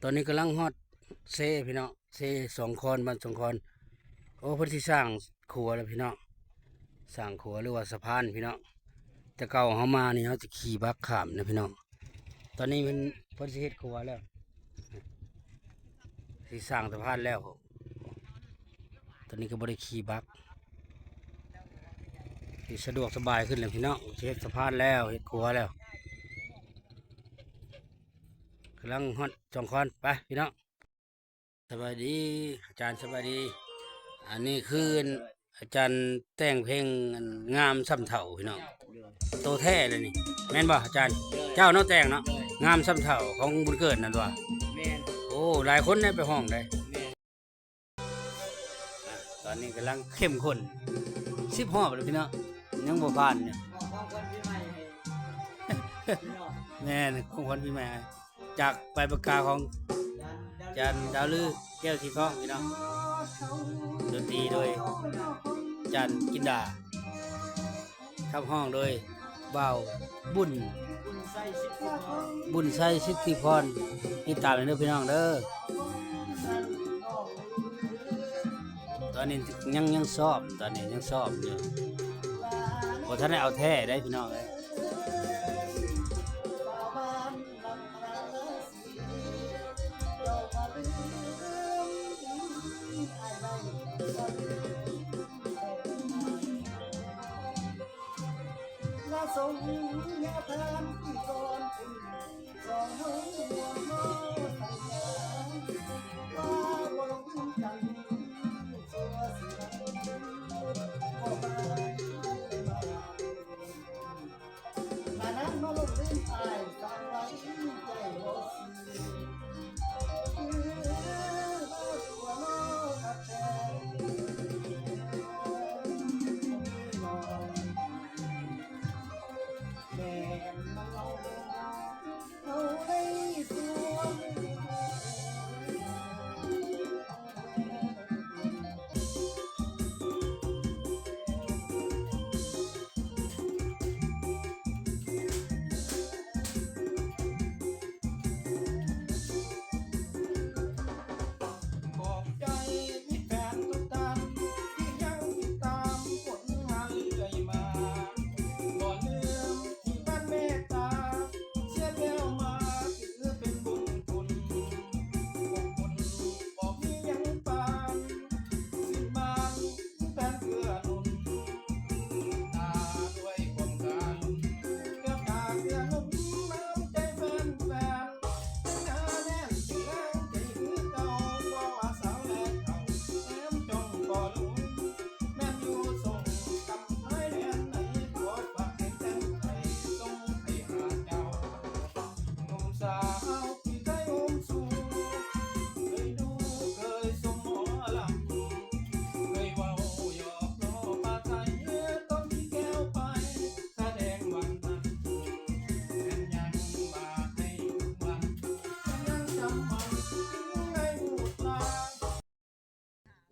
ຕອນນີ້ກຳລັງຮອດເຊພີ່ນ້ອງ ເຊສອງຄອນ ບ້ານສອງຄອນ. ໂອ້ ເພິ່ນຊິສ້າງຂົວແລ້ວພີ່ນ້ອງ ສ້າງຂົວ ຫຼືວ່າສະພານພີ່ນ້ອງ. ແຕ່ເກົ່າເຮົາມານີ້ ເຮົາຈະຂີ່ບັກຂ້າມນະພີ່ນ້ອງ. ຕອນນີ້ເພິ່ນ ເພິ່ນຊິເຮັດຂົວແລ້ວ ຊິສ້າງສະພານແລ້ວ. ຕອນນີ້ກໍບໍ່ໄດ້ຂີ່ບັກ ຊິສະດວກສະບາຍຂຶ້ນແລ້ວພີ່ນ້ອງ. ຊິເຮັດສະພານແລ້ວ ເຮັດຂົວແລ້ວ ກຳລັງຮອດສອງຄອນ ໄປພີ່ນ້ອງ. ສະບາຍດີອາຈານ ສະບາຍດີ. ອັນນີ້ຄືອາຈານແຕ່ງເພງ ອັນງາມຊ່ຳເຖົ້າພີ່ນ້ອງ ໂຕແທ້ເລີຍນີ້ ແມ່ນບໍ່ອາຈານ? ເຈົ້າເນາະແຕ່ງເນາະ ງາມຊ່ຳເຖົ້າຂອງບຸນເກີດນັ້ນວ່າ. ແມ່ນ. ໂອ້ ຫຼາຍຄົນໄດ້ໄປຮ້ອງໄດ໋. ແມ່ນ. ອ່ະ ຕອນນີ້ກຳລັງເຂັ້ມຂຸ້ນ ສິບຮອບແລ້ວພີ່ນ້ອງ ຍັງບໍ່ຜ່ານຢູ່. ຂອງຂວັນປີໃໝ່ໃຫ້ພີ່ນ້ອງ. ແມ່ນ ຂອງຂວັນປີໃໝ່ໃຫ້ ຈາກປາຍປາກກາຂອງ ຈານດາວລື ແກ້ວສີທອງພີ່ນ້ອງ. ດົນຕີໂດຍ ຈານ ຈິນດາ ຂັບຮ້ອງໂດຍ ບ່າວບຸນ ບຸນໄຊ ສິດທິພອນ. ຕິດຕາມເດີພີ່ນ້ອງເດີ. ຕອນນີ້ຍັງ ຍັງຊ້ອມ ຕອນນີ້ຍັງຊ້ອມຢູ່ ບໍ່ທັນໄດ້ເອົາແທ້ໄດ໋ພີ່ນ້ອງເອີຍ.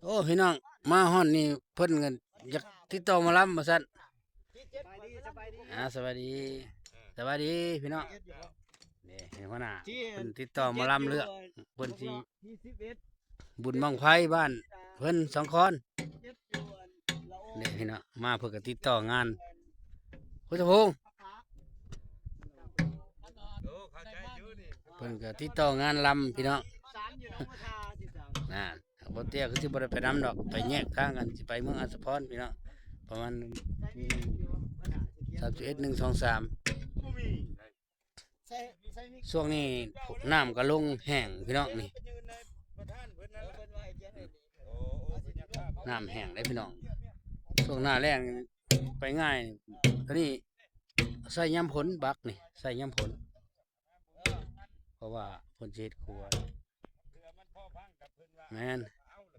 ໂອ້ ພີ່ນ້ອງ ມາຮອດນີ້ເພິ່ນກໍຢາກຕິດຕໍ່ໝໍລຳວ່າຊັ້ນ. ອ່າ ສະບາຍດີ ສະບາຍດີພີ່ນ້ອງ. ນີ້ ຫົວໜ້າເພິ່ນຕິດຕໍ່ໝໍລຳເລືອກ ເພິ່ນຊິບຸນບັ້ງໄຟບ້ານເພິ່ນສອງຄອນ. ນີ້ພີ່ນ້ອງ ມາເພິ່ນກໍຕິດຕໍ່ງານພຸດທະພົງ ເພິ່ນກໍຕິດຕໍ່ງານລຳພີ່ນ້ອງ. ນັ້ນ ບໍ່ເຕ້ຍຄືຊິບໍ່ໄດ້ໄປນຳດອກ ໄປແຍກທາງກັນ ຊິໄປເມືອງອັດສະພອນພີ່ນ້ອງ ປະມານສາມສິບເອັດ ໜຶ່ງ ສອງ ສາມ. ຊ່ວງນີ້ນ້ຳກໍລົງແຫ້ງພີ່ນ້ອງນີ້ ນ້ຳແຫ້ງເດ້ພີ່ນ້ອງ. ຊ່ວງໜ້າແລ້ງໄປງ່າຍ ຕອນນີ້ໃສ່ຍາມຝົນ ບັກນີ້ໃສ່ຍາມຝົນ ເພາະວ່າເພິ່ນຊິເຮັດຂົວ. ແມ່ນ.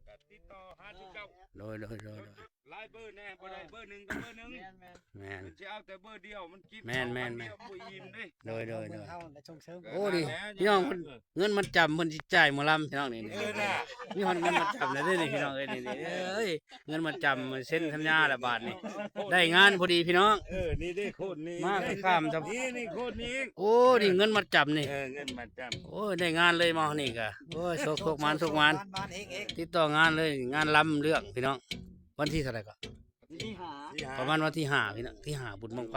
ກໍຕິດຕໍ່ຫາຈຸເຈົ້າ ໂດຍ ໂດຍ ໂດຍ ໂດຍ ຫຼາຍເບີແດ່ ບໍ່ໄດ້ເບີໜຶ່ງກໍເບີໜຶ່ງ ແມ່ນໆ ແມ່ນ ມັນຊິເອົາແຕ່ເບີດຽວ ມັນກິນ ແມ່ນໆ ເຂົ້າອັນດຽວບໍ່ອີ່ມເດ້ ໂດຍ ໂດຍ ໂດຍ ເຮົາແຫຼະສົ່ງເສີມ ໂອ້ ນີ້ ພີ່ນ້ອງ ເອີ ເງິນມັດຈຳເພິ່ນຊິຈ່າຍໝໍລຳ ພີ່ນ້ອງ ນີ້ ເອີ ນີ້ ມີຮອດເງິນມັດຈຳແລ້ວເດ້ນີ້ ພີ່ນ້ອງເອີຍ ນີ້ ນີ້ ເອີຍ ເງິນມັດຈຳເຊັນສັນຍາແລ້ວບາດນີ້ ໄດ້ງານພໍດີພີ່ນ້ອງ ເອີ ນີ້ເດ້ໂຄດນີ້ ມາຂ້າມຈຳ ນີ້ ນີ້ໂຄດນີ້ ໂອ້ ນີ້ເງິນມັດຈຳນີ້ ເອີ ເງິນມັດຈຳ ໂອ້ຍ ໄດ້ງານເລີຍມານີ້ກະ ໂອ້ຍ ໂຊກໆໝານໆ ຕິດຕໍ່ງານເລີຍ ງານລຳເລື່ອງພີ່ນ້ອງ ວັນທີເທົ່າໃດກໍ ວັນທີຫ້າ ປະມານວັນທີຫ້າ ພີ່ນ້ອງ ທີຫ້າ ບຸນບັ້ງໄຟ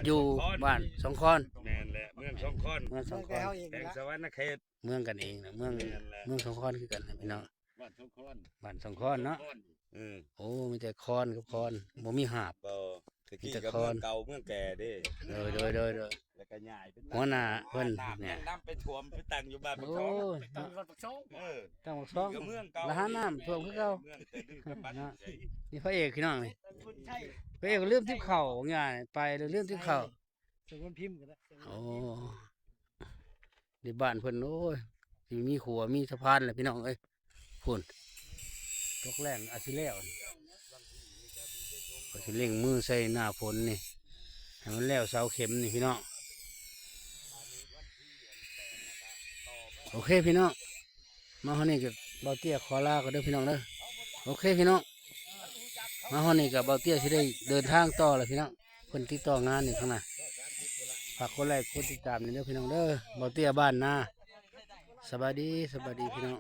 ຢູ່ບ້ານສອງຄອນ ແມ່ນແຫຼະ ເມືອງສອງຄອນ ເມືອງສອງຄອນ ແຂວງສະຫວັນນະເຂດ ເມືອງກັນເອງນະ ເມືອງ ແມ່ນແຫຼະ ເມືອງສອງຄອນຄືກັນນະພີ່ນ້ອງ ບ້ານສອງຄອນ ບ້ານສອງຄອນເນາະ ເອີ ໂອ້ ມີແຕ່ຄອນກັບຄອນ ບໍ່ມີຫາບ ບໍ່ ແຕ່ກີ້ກໍເມືອງເກົ່າເມືອງແກ່ເດ້ ໂດຍ ໂດຍ ໂດຍ ໂດຍ ແລ້ວກໍຍ້າຍໄປ ຫົວໜ້າເພິ່ນ ນ້ຳ ແມ່ນ ນ້ຳໄປຖ້ວມໄປຕັ້ງຢູ່ບ້ານປາກຊ່ອງ ໂອ້ຍ ໄປຕັ້ງຢູ່ບ້ານປາກຊ່ອງ ເອີ ຕັ້ງປາກຊ່ອງ ກໍເມືອງເກົ່າ ລະຫານ້ຳຖ້ວມຄືເກົ່າ ເມືອງແຕ່ດຶກດຳບັນ ເນາະ ນີ້ພະເອກພີ່ນ້ອງນີ້ ພະເອກກໍລືມຕິບເຂົ້າ ບາງຢ່າງໄປແລ້ວລືມຕິບເຂົ້າ ສະຫງວນພິມກໍໄດ້ ໂອ້ ໃນບ້ານເພິ່ນ ໂອ້ຍ ຊິມີຂົວມີສະພານແຫຼະພີ່ນ້ອງເອີຍ ພຸ້ນ ຕົກແລ້ງອາດຊິແລ້ວ ກໍຊິເລັ່ງມືໃສ່ໜ້າຝົນນີ້ ໃຫ້ມັນແລ້ວເສົາເຂັມນີ້ພີ່ນ້ອງ ໂອເຄພີ່ນ້ອງ ມາຮອດນີ້ກໍ ບ່າວເຕ້ຍຂໍລາກ່ອນເດີພີ່ນ້ອງເດີ ໂອເຄພີ່ນ້ອງ ມາຮອດນີ້ກໍ ບ່າວເຕ້ຍຊິໄດ້ເດີນທາງຕໍ່ແລ້ວພີ່ນ້ອງ ເພິ່ນຕິດຕໍ່ງານຢູ່ຂ້າງໜ້າ ຝາກກົດໄລກົດຕິດຕາມແດ່ເດີພີ່ນ້ອງເດີ ບ່າວເຕ້ຍບ້ານນາ ສະບາຍດີ ສະບາຍດີພີ່ນ້ອງ.